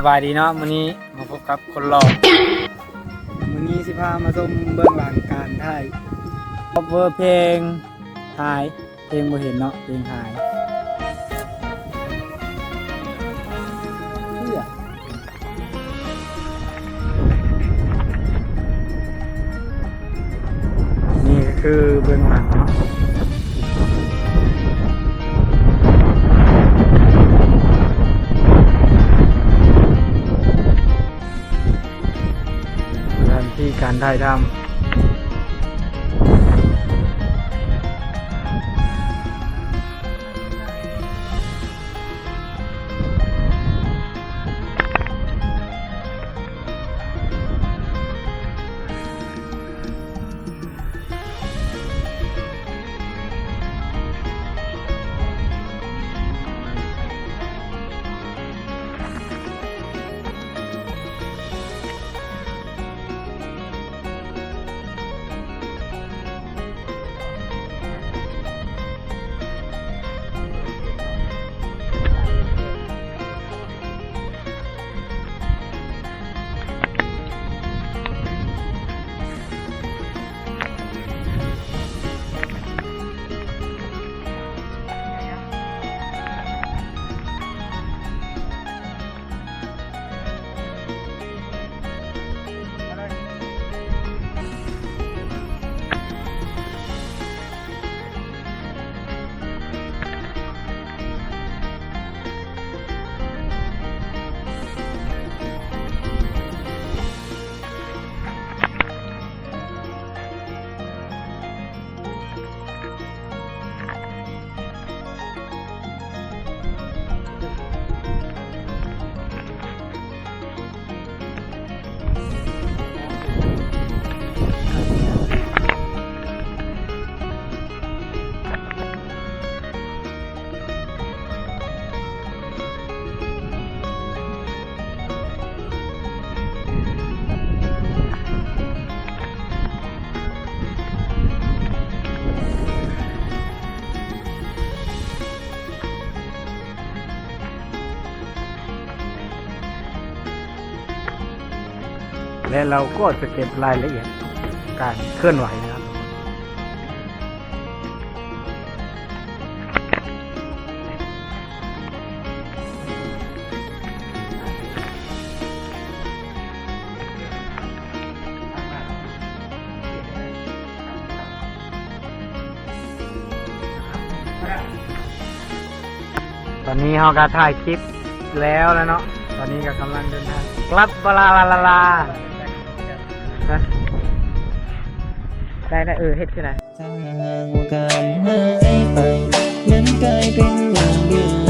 ບາຍດີເນາະ ມື້ນີ້ມາພົບກັບຄົນຫຼໍ່ ມື້ນີ້ຊິພາມາຊົມເບື້ອງຫຼັງການຖ່າຍ cover ເພງຫາຍ ເພງບໍ່ເຫັນເນາະ ເພງຫາຍ ເພື່ອ ນີ້ກໍຄືເບື້ອງຫຼັງເນາະ ສະຖານທີ່ການຖ່າຍທຳ. ແລະ ເຮົາກໍຈະເກັບລາຍລະອຽດການເຄື່ອນໄຫວນະຄັບ. ຕອນນີ້ເຮົາກໍຖ່າຍຄລິບແລ້ວແລ້ວເນາະ ຕອນນີ້ກໍກຳລັງເດີນທາງກັບ ບາລາລາລາລາ ໄດ້ ໄດ້ ເອີ ເຮັດຈັ່ງໃດ? ຖ້າຫາກວ່າການຫາຍໄປ ນັ້ນກາຍເປັນຢ່າງເດີມ